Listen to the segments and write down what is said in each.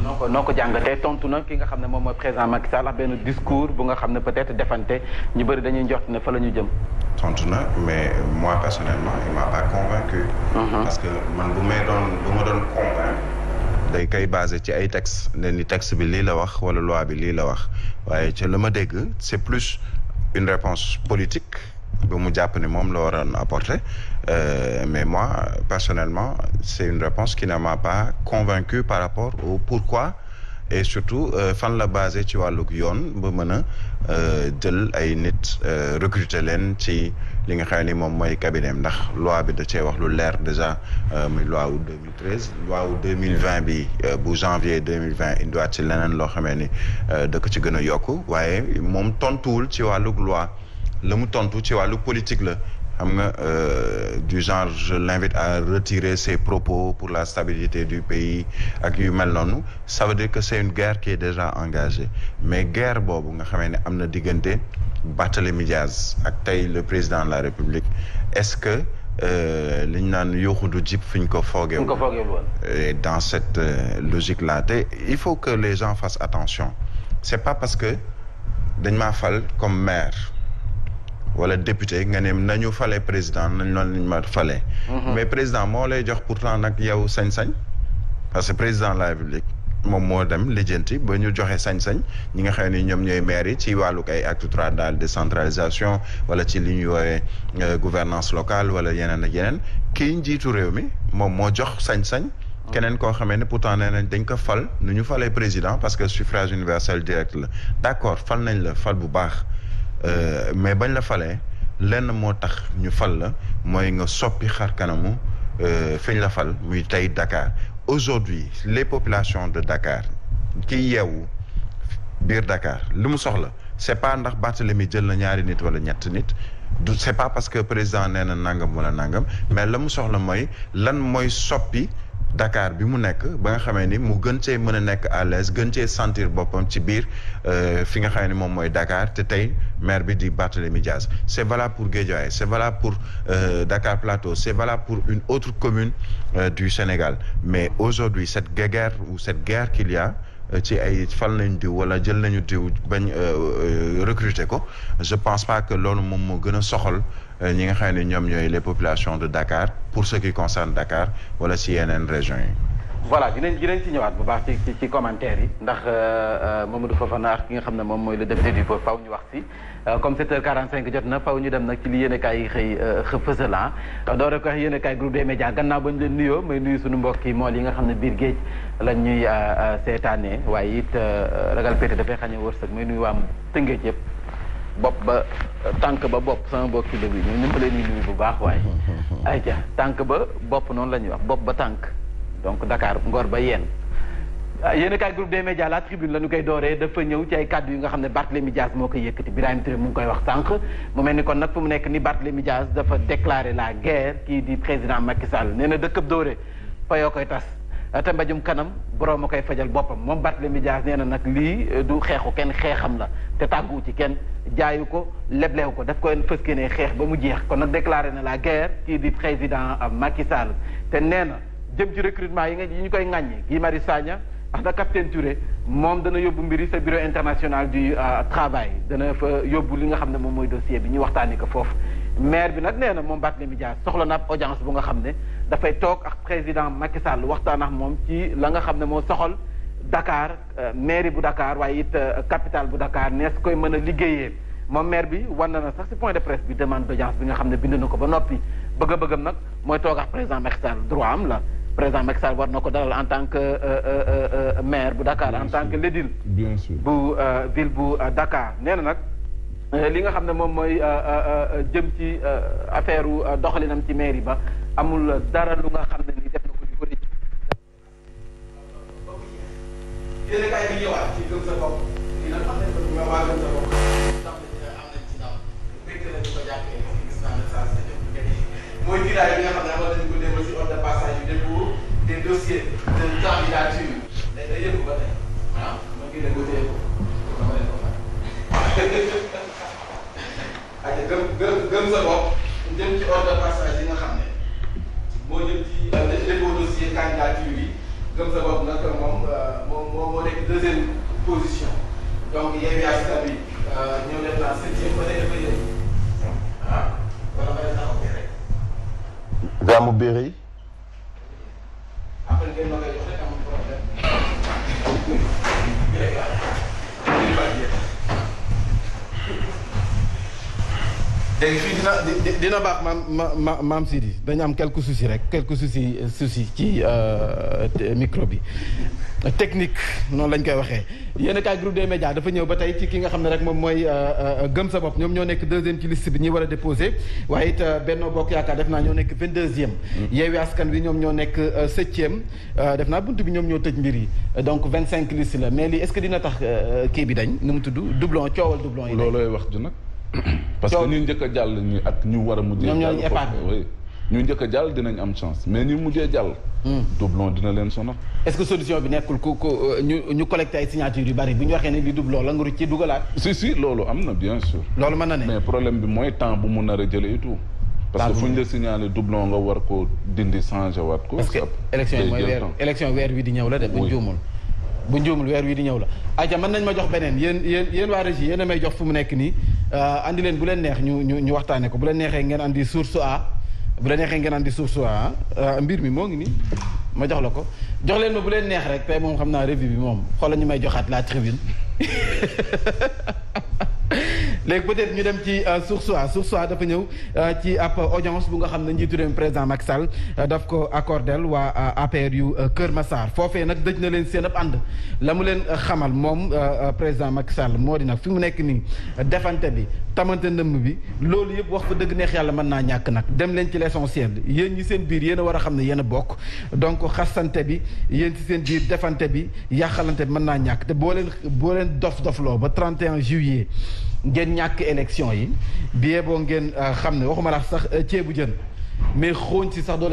noo ko jàngatee tontu na ki nga xam ne moom mooy président Macky Sall ak benn discours bu nga xam ne peut-être defante ñu bëri dañuy njort ne fa la ñu jëm. tontu na mais moi personnellement il m'a pas convaincu. parce que man bu ma doon convaincre day koy basé ci ay textes ne ni texte bi lii la wax wala loi bi lii la wax waaye ci la ma dégg c'est plus une réponse politique bu mu jàpp ne moom la waroon apporter mais moi personnellement c'est une réponse qui ne m'a pas convaincu par rapport au pourquoi et surtout fan la basé ci wàllug yoon ba mën a jël ay nit recruter leen ci li nga xam ni moom mooy cabinet ndax loi bi da cee wax lu leer déjà muy loi wu 2013 loi wu 2020 bi bu janvier 2020 indiwaat ci leneen loo xamee ni da ko ci gën a yokk waaye moom tontuwul ci wàllug loi la mu tontu ci wàllu politique la xam nga du genre je l'invite à retirer ses propos pour la stabilité du pays ak yu mel noonu ça veut dire que c'est une guerre qui est déjà engagée mais guerre boobu nga xamee ne am na diggante Barthélémy Diaz ak tey le président de la République est-ce que li ñu naan yuuxu du jib fi ñu ko foogee woon dans cette logique là te il faut que les gens fassent attention c'est pas parce que dañ maa fal comme maire wala député nga ne nañu fale président nañ loolu lañ ma fale mais président moo lay jox pourtant nag yow sañ-sañ parce que président de la République moom moo dem lijjanti ba ñu joxe sañ-sañ ñi nga xam ne ñoom ñooy maire yi ci wàllug ay acte 3 daal décentralisation wala ci li ñuy woowee gouvernance locale wala yeneen ak yeneen kii njiitu réew mi moom moo jox sañ-sañ keneen koo xamee ne pourtant nee nañ dañ ko fal nu ñu falee président parce que suffrage universel direct la d'accord fal nañ la fal bu baax mais bañ la falee lenn moo tax ñu fal la mooy nga soppi xar kanamu fiñ la fal muy tey Dakar aujourd'hui les populations de Dakar ki yeewu biir Dakar li mu soxla c'est pas ndax Barthélémy jël na ñaari nit wala ñett nit du c'est pas parce que président nee na nangam wala nangam mais la mu soxla mooy lan mooy soppi Dakar bi mu nekk ba nga xamee ni mu gën cee mën a nekk à l'aise gën cee sentir boppam ci biir fi nga xamee ni moom mooy Dakar te tey maire bi di Barthélémy Diaz c'est valable pour Guédiawaye c'est valable pour Dakar Plateau c'est valable pour une autre commune du Sénégal mais aujourd'hui cette guerre ou cette guerre qu'il y a ci ay fal nañ diw wala jël nañu diw bañ recruter ko je pense pas que loolu moom moo gën a soxal ñi nga xam ne ñoom ñooy les populations de Dakar pour ce qui concerne Dakar wala ci yeneen régions yi. voilà dinañ ci ñëwaat bu baax ci commentaire yi ndax Mamadou Fofana ak ki nga xam ne moom mooy le député du peuple faw ñu wax ci comme 7h45 jot na faw ñu dem nag ci li yéenekaay yi xëy fësalan doore ko wax yéenekaay groupe des médias gannaaw ba ñu leen nuyoo may nuyu suñu mbokk yi mool yi nga xam ne biir géej lañ ñuy seetaanee waaye it ragal pété dafay xañe wërsëg may nuyu waa Tëngéej yëpp bopp ba tànk ba bopp sama mbokki léegi ñu ma leen nuyu bu baax waaye ayca tànk ba bopp noonu la ñuy wax bopp ba tànk donc Dakar Ngor ba yéen yéenekaay groupe des médias la tribune la ñu koy dooree dafa ñëw ci ay kàddu yi nga xam ne Barthélémy Diaz moo koy yëkkati Birahim Touré mu ngi koy wax sànq mu mel ni kon nag fu mu nekk ni Barthélémy Diaz dafa déclarer la guerre kii di président Macky Sall nee na dëkkab dóore fa yoo koy tas te mbajum kanam borom a koy fajal boppam moom Barthélémy Diaz nee na nag lii du xeexu kenn xeexam la te tàgguwu ci kenn jaayu ko leblew ko daf koy fëskee ne xeex ba mu jeex kon nag déclaré na la guerre kii di président Macky Sall te nee na jëm ci recrutement yi ñu koy ŋàññi Guy Marius Sagna wax na capitaine Touré moom dana yóbbu mbiri sa bureau international du travail dana fa yóbbu li nga xam ne moom mooy dossier bi ñu waxtaanee ko foofu maire bi nag nee na moom Barthélémy Diaz soxla na ab audience bu nga xam ne dafay toog ak président Macky Sall waxtaan ak moom ci la nga xam ne moo soxal Dakar mairie bu Dakar waaye it capitale bu Dakar nees koy mën a liggéeyee moom maire bi wan na sax ci point de presse bi demande d'audience bi nga xam ne bind na ko ba noppi bëgg-bëggam nag mooy toog ak président Macky Sall droit am la président Macky Sall war na ko dalal en tant que maire bu Dakar en tant que l'édile bien sûr bu ville bu Dakar nee na nag li nga xam ne moom mooy jëm ci affaire doxalinam ci mairie ba amul dara lu nga xam ne ni def na ko di ko rëcc. yéen kay bi ñëwaat ci gëm sa bopp yi nag xam nañ ko ñu waa gëm sa bopp ndax am nañ ci ndam fekk na ñu ko jàppee gis naa ne saa sa jëm mooy tiraay bi nga xam ne amoon nañu ko démb ci ordre de passage yu dépôt des dossiers de candidature day yëngu ba tey ah ma ngi leen ko téye ko dama leen ko fay gëm sa bopp jëm ci ordre de passage yi nga xam ne moo jëm ci dépôt dossier candidature yi gëm sa bopp nag moom moo nekk deuxième position donc Yewwi Askan Wi ñoo def la septième ba tey dafa yëngu ah wala nga def taxaw rek. gàmmu béere yi. après ngeen ma koy jox rek amul problème. léegi fii dina baax maam Sidi dañu am quelques soucis rek quelques soucis ci micro bi technique noonu lañ koy waxee yéen a kaay groupe des médias dafa ñëw ba tey ci ki nga xam ne rek moom mooy gëm sa bopp ñoom ñoo nekk deuxième ci liste bi ñi war a déposé waaye it Benno Bokk Yaakaar def naa ñoo nekk 22e. Yewwi Askan Wi ñoom ñoo nekk 7e def naa buntu bi ñoom ñoo tëj mbir yi donc 25 liste la mais lii est-ce que dina tax kii bi dañ nu mu tudd doublon coowal doublon yi. loolooy wax ju nag. parce que ñu njëkk a jàll ñi ak ñu war a mujjee. ñoom ñoo oui ñu njëkk a jàll dinañ am chance mais ñu mujjee jàll. doublon dina leen sonal. est-ce que solution bi nekkul ku ñu collecté ay signatures yu bari bu ñu waxee ne li doublon la nga ci dugalaat. si loolu am na bien sûr. loolu mën na ne mais problème bi mooy temps bu mu nar a jëlee et tout. parce que fu ñu la signalé doublon nga war ko dindi changé waat ko. parce que élection yi mooy weer wi di ñëw la de bu juumul. bu njuumul weer wi di ñëw la aja mën nañ ma jox beneen yéen waa régie yéen a may jox fu mu nekk nii andi leen bu leen neex ñu waxtaane ko bu leen neexee ngeen andi source A bu leen neexee ngeen andi source A mbir mi moo ngi nii ma jox la ko jox leen ma bu leen neex rek tey moom xam naa revue bi moom xoolal ñu may joxaat la tribune léegi peut-être ñu dem ci source A dafa ñëw ci ab audience bu nga xam ne njiitu réew président Macky Sall daf ko accordel waa APR yu Kër Massar foofee nag dëj na leen seen ab ànd la mu leen xamal moom président Macky Sall moo di nag fi mu nekk nii defante bi tamante ndëmm bi loolu yëpp wax fa dëgg neex yàlla mën naa ñàkk nag dem leen ci l'essentiel yéen ñi seen biir yéen a war a xam ne yéen a bokk donc xasante bi yéen ci seen biir defante bi yàqalante bi mën naa ñàkk te boo leen dof-dofloo ba 31 juillet ngeen ñàkk élection yi bie boo ngeen xam ne waxuma la sax ceebu jën mais xooñ si sax doo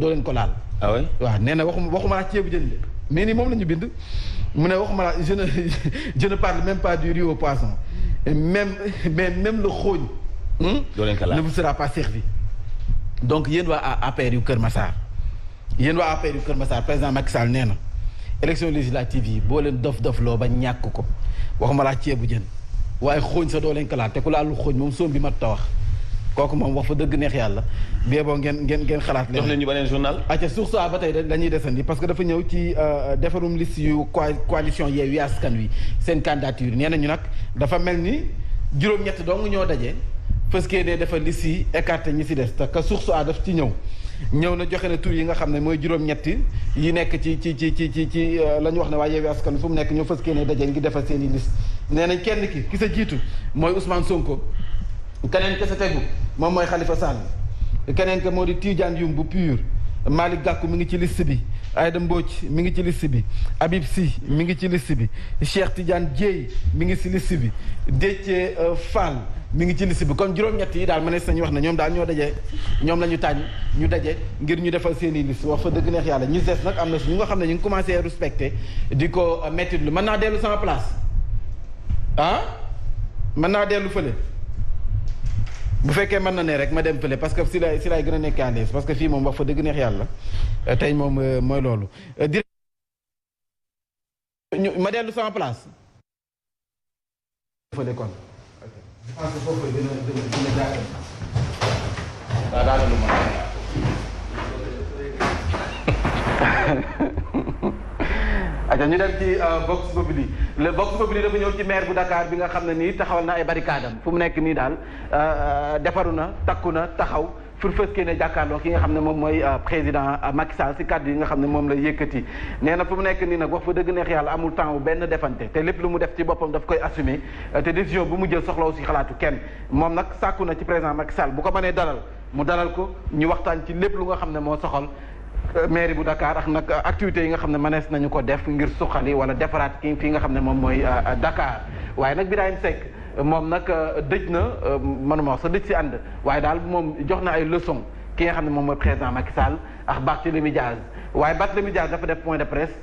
leen ko laal. ah oui waaw nee na waxuma la ceebu jën de mais ni moom la ñu bind mu ne waxuma la je ne parle même pas du riz au poisson même le xooñ. doo leen ko laal ne vous sera pas servi. donc yéen waa APR yu Kër Massar président Macky Sall nee na élection législative yi boo leen dof-dofloo ba ñàkk ko waxuma la ceebu jën. waaye xooñ sa doo leen ko laal te ku laalu xooñ moom soom bi mat ta wax kooku moom wax fa dëgg neex yàlla bee boo ngeen xalaat leen. jox leen ñu beneen journal. acca source A ba tey dañuy desandi parce que dafa ñëw ci defarum liste yu coalition Yewwi Askan Wi seen candidature nee nañu nag dafa mel ni juróom-ñett dong ñoo daje parce que ne dafa liste yi écarté ñi si des te que source A daf ci ñëw na joxe na tur yi nga xam ne mooy juróom-ñetti yi nekk ci la ñu wax ne waa Yewwi Askan Wi fu mu nekk ñoo fas yéene daje ngi defal seen i liste nee nañ kenn ki sa jiitu mooy Ousmane Sonko keneen ke sa tegu moom mooy Khalifa Sall keneen ke moo di Tidiane Youm bu PUR Malick Gakou mi ngi ci liste bi Aïda Mbodj mi ngi ci liste bi Habib Sy mi ngi ci liste bi Cheikh Tidiane Dièye mi ngi ci liste bi Déthié Fall mi ngi ci liste bi kon juróom-ñett yi daal mënees nañu wax ne ñoom daal ñoo daje ñoom la ñu tànn ñu daje ngir ñu defal seen i liste wax fa dëgg neex yàlla ñi des nag am na su ñu nga xam ne ñu ngi commencé respecté di ko métti lu mën naa dellu sama place mën naa dellu fële bu fekkee mën na ne rek ma dem fële parce que si laay gën a nekk à l'aise parce que fii moom wax fa dëgg neex yàlla tey moom mooy loolu ma dellu sama place fële kon je pense que foofu dina jaagal waaw daal lu ma aca ñu dem ci Vox Populi le Vox Populi dafa ñëw ci maire bu Dakar bi nga xam ne nii taxawal na ay barricade am fu mu nekk nii daal defaru na takku na taxaw pour fës kee ne jàkkaarloo ki nga xam ne moom mooy président Macky Sall si kàddu yi nga xam ne moom la yëkkati nee na fu mu nekk nii nag wax fa dëgg neex yàlla amul temps wu benn defante te lépp lu mu def ci boppam daf koy assumer te décision bu mu jël soxlawu si xalaatu kenn moom nag sàkku na ci président Macky Sall bu ko mënee dalal mu dalal ko ñu waxtaan ci lépp lu nga xam ne moo soxal mairie bu Dakar ak nag activités yi nga xam ne mënees nañu ko def ngir suqali wala defaraat ki fii nga xam ne moom mooy Dakar waaye nag Birahim Seck moom nag dëj na manuma wax sa dëj si ànd waaye daal moom jox na ay leçons ki nga xam ne moom mooy président Macky Sall ak Barthélémy Diaz waaye Barthélémy Diaz dafa def point de presse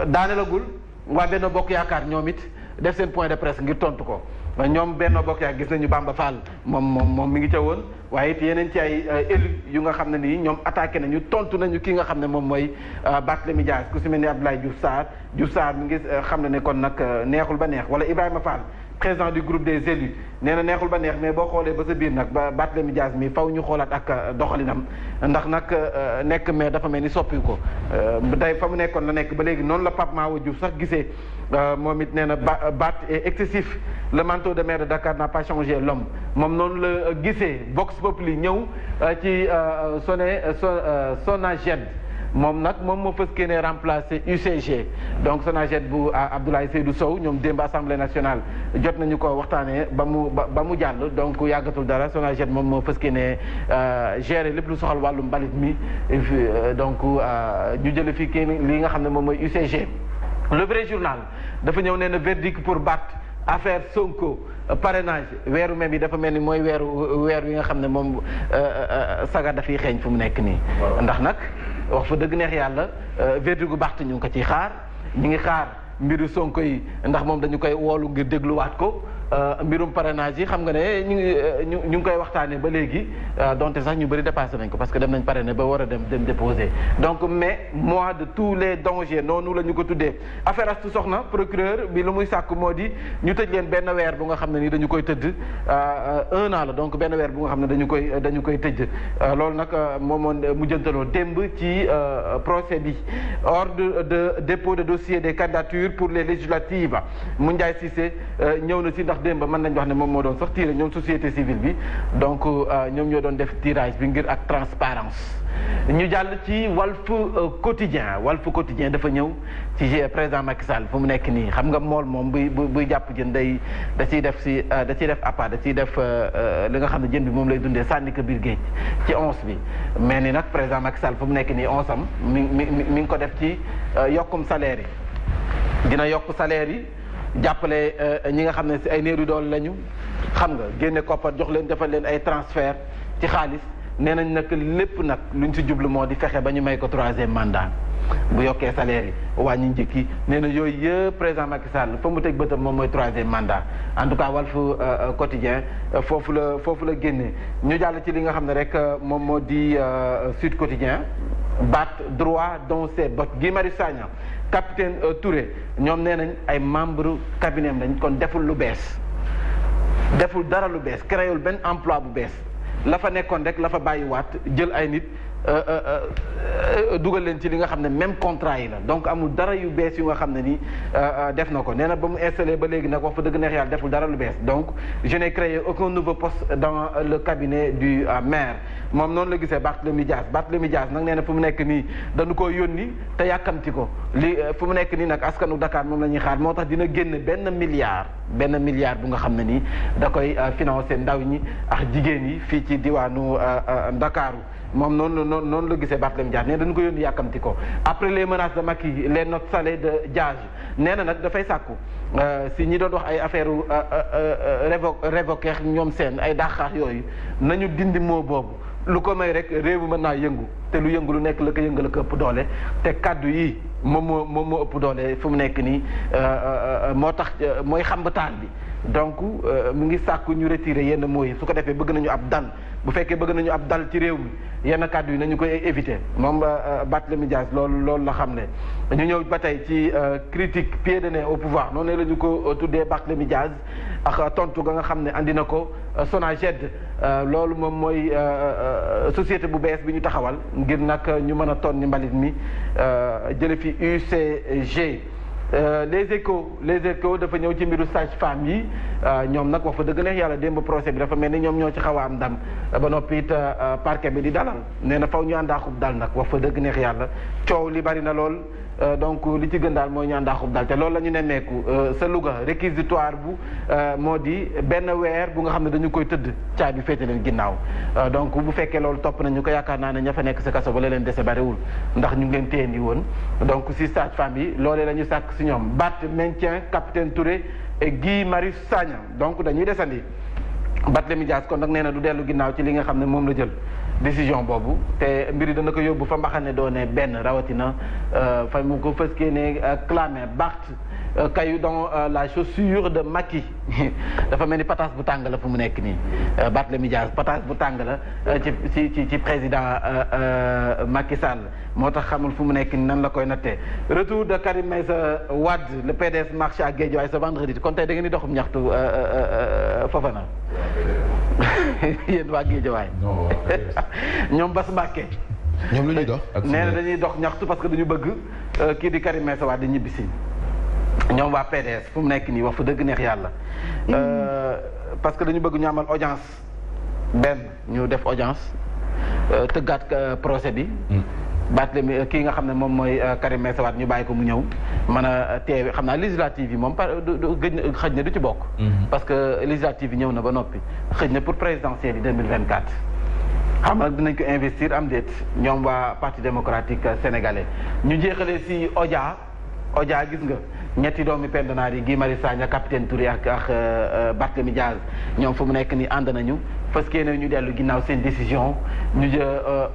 daanelagul waa Benno Bokk Yaakaar ñoom it def seen point de presse ngir tontu ko ñoom Benno Bokk Yaakaar gis nañu Bamba Fall moom mi ngi ca woon waaye it yeneen ci ay élus yu nga xam ne nii ñoom attaqué nañu tontu nañu ki nga xam ne moom mooy Barthélémy Dias ku si mel ni Abdoulaye Diouf Sarr mi ngi xam ne kon nag neexul ba neex wala Ibrahima Fall président du groupe des élus nee na neexul ba neex mais boo xoolee ba sa biir nag ba Barthélémy Dias mi faw ñu xoolaat ak doxalinam ndax nag nekk mais dafa mel ni soppi ko day fa mu nekkoon la nekk ba léegi noonu la Pape Mahawa Diouf sax gisee moom it nee na Barth est excessif le manteau de maire de Dakar n'a pas changé l'homme moom noonu la gisee Vox Populi ñëw ci Sonaged moom nag moom moo fës kee ne remplacé UCG donc Sonaged bu Abdoulaye Seydou Sow ñoom démb assemblée nationale jot nañu ko waxtaanee ba mu jàll donc yàggatul dara Sonaged moom moo fës kee ne gérer lépp lu soxal wàllu mbalit mi donc ñu jële fii kii li nga xam ne moom mooy UCG. Le Vrai Journal dafa ñëw nee na verdict pour Barth affaire Sonko parrainage weeru même bi dafa mel ni mooy weer yi nga xam ne moom saga dafiy xeeñ fu mu nekk nii ndax nag wax fa dëgg neex yàlla verdict gu Barth ñu ngi ko ciy xaar ñu ngi xaar mbiru Sonko yi ndax moom dañu koy woolu ngir dégluwaat ko mbirum parrainage yi xam nga ne ñu ngi koy waxtaanee ba léegi donte sax ñu bëri dépassé nañ ko parce que dem nañ parrainé ba war a dem déposer donc mais mois de tous les dangers noonu la ñu ko tuddee affaire Astou Sokhna procureur bi lu muy sàkk moo di ñu tëj leen benn weer bu nga xam ne ni dañu koy tëdd 1 an la donc benn weer bu nga xam ne dañu koy tëj loolu nag moom moo mujjantaloo démb ci procès bi ordre de dépôt de dossier des candidatures pour les législatives Moundiaye Cissé ñëw na si ndax démb mën nañu wax ne moom moo doon sax tiré ñoom société civile bi donc ñoom ñoo doon def tirage bi ngir ak transparence ñu jàll ci Walf Quotidien dafa ñëw ci président Macky Sall fu mu nekk nii xam nga moom buy jàpp jën da ciy def appât da ciy def li nga xam ne jën bi moom lay dundee sànni ko biir géej ci once bi mais ni nag président Macky Sall fu mu nekk nii once am mi ngi ko def ci yokkum salaire yi dina yokk salaire yi jàppale ñi nga xam ne si ay néew doole lañu xam nga génne koppar jox leen defal leen ay transfert ci xaalis nee nañ nag lépp nag luñ si jublu moo di fexe ba ñu may ko 3e mandat bu yokkee salaire yi wàññi njëkk yi nee na yooyu yëpp président Macky Sall fa mu teg bëtam moom mooy 3e mandat en tout cas Walf Quotidien foofu la génnee ñu jàll ci li nga xam ne rek moom moo di Sud Quotidien Barth droit dans ses bottes Guy Marius Sagna capitaine Touré ñoom nee nañ ay membre cabinet am lañ kon deful lu bees deful dara lu bees créewul benn emploi bu bees la fa nekkoon rek la fa bàyyiwaat jël ay nit dugal leen ci li nga xam ne même contrat yi la donc amul dara yu bees yu nga xam ne nii def na ko nee na ba mu installé ba léegi nag wax fa dëgg neex yàlla deful dara lu bees donc je n'ai créé aucun nouveau poste dans le cabinet du maire moom noonu la gisee Barthélémy Dias nag nee na fu mu nekk nii dañu ko yónni te yàkkamti ko fu mu nekk nii nag askanu Dakar moom la ñuy xaar moo tax dina génn benn milliard bu nga xam ne nii da koy financer ndaw ñi ak jigéen yi fii ci diwaanu Ndakaaru moom noonu la gisee Barthélémy Dias nee dañu ko yónni yàkkamti ko après les menaces de Macky les notes salées de Diage nee na nag dafay sàkku si ñi doon wax ay affaire révoqué ñoom seen ay dàqaax yooyu nañu dindi moo boobu lu ko may rek réew mi mën naa yëngu te lu yëngu lu nekk la ko yëngal la ko ëpp doole te kaddu yi moom moo ëpp doole fu mu nekk nii moo tax mooy xambataan bi donc mu ngi sàkku ñu retiré yenn mots yi su ko defee bëgg nañu ab dal bu fekkee bëgg nañu ab dal ci réew mi yenn kàddu yi nañu koy éviter moom Barthélémy Dias loolu la xam ne ñu ñëw ba tey ci critique pied de nez au pouvoir noonu la ñu ko tuddee Barthélémy Dias ak tontu ga nga xam ne andi na ko Sonaged loolu moom mooy société bu bees bi ñu taxawal ngir nag ñu mën a tonni mbalit mi jële fi UCG les échos dafa ñëw ci mbiru sage-femme yi ñoom nag wax fa dëgg neex yàlla démb procès bi dafa mel ni ñoom ñoo ci xaw a am ndam ba noppi it parquet bi di dalal nee na faw ñu àndaaxub dal nag wax fa dëgg neex yàlla coow li bari na lool donc li ci gën daal mooy ñu àndaaxub dal te loolu la ñu nemmeeku sa Louga réquisitoire bu moo di benn weer bu nga xam ne dañu koy tëdd caabi féete leen ginnaaw donc bu fekkee loolu topp nañu ko yaakaar naa ne ña fa nekk sa kaso ba la leen dese bariwul ndax ñu ngi leen téyendi woon donc si sage-femme yi loolee la ñu sàkk si ñoom Barth maintien capitaine Touré et Guy Marius Sagna donc dañuy desandi Barthélémy Dias kon nag nee na du dellu ginnaaw ci li nga xam ne moom la jël décision boobu te mbiri dana ko yóbbu fa mbaxane doone benn rawatina fa mu ko fëskee ne clamé Barth caillou dans la chaussure de Macky dafa mel ni pataas bu tàng la fu mu nekk nii Barthélémy Dias pataas bu tàng la ci président Macky Sall moo tax xamul fu mu nekk nii nan la koy nattee retour de Karim Meïssa Wade le PDS marche à Guédiawaye ce vendredi kon tey da ngeen di doxum ñaxtu Fofana yéen waa Guédiawaye ñoom Bass Mbacké ñoom lu ñuy dox nee na dañuy dox ñaxtu parce que dañu bëgg kii di Karim Meïssa Wade di ñibbisi ñoom waa PDS fu mu nekk nii wax fa dëgg neex yàlla parce que dañu bëgg ñu amal audience benn ñu def audience tëggaat procès bi Barthélémy kii nga xam ne moom mooy Karim Meïssa Wade ñu bàyyi ko mu ñëw mën a teewe xam naa législative yi moom gëj xëj na du ci bokk parce que législative yi ñëw na ba noppi xëj na pour présidentielle yi 2024 xam nag dinañ ko investir am déet ñoom waa parti démocratique sénégalais ñu jeexalee si Odia gis nga ñetti doomi pendonaar yi Guy Marius Sagna capitaine Touré ak Barthélémy Dias ñoom fu mu nekk nii ànd nañu fas yéene ñu dellu ginnaaw seen décision ñu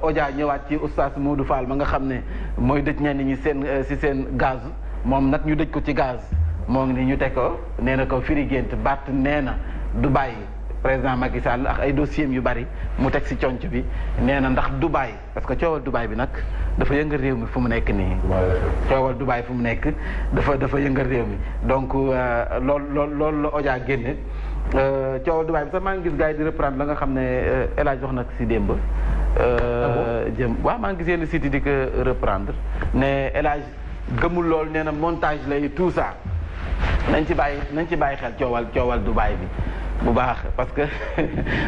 Odia ñëwaat ci oustaz Modou Fall ma nga xam ne mooy dëj ñenn ñi seen gaz moom nag ñu dëj ko ci gaz moo ngi ni ñu teg ko nee na ko firi gént Barth nee na du bàyyi président Macky Sall ak ay dossiers yu bari mu teg si conc bi nee na ndax Dubaï parce que coowal Dubaï bi nag dafa yëngal réew mi fu mu nekk nii. coowal Dubaï fu mu nekk dafa yëngal réew mi donc loolu la Odia génne coowal Dubaï bi sax maa ngi gis gars yi di reprendre la nga xam ne El Hadj wax nag si démb. jëm waaw maa ngi gis yenn site yi di ko reprendre ne El Hadj gëmul loolu nee na montage lay tout ça nañ ci bàyyi xel coowal Dubaï bi. bu baax parce que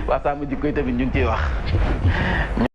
waa Sàmm Jikko yi tamit ñu ngi ciy wax.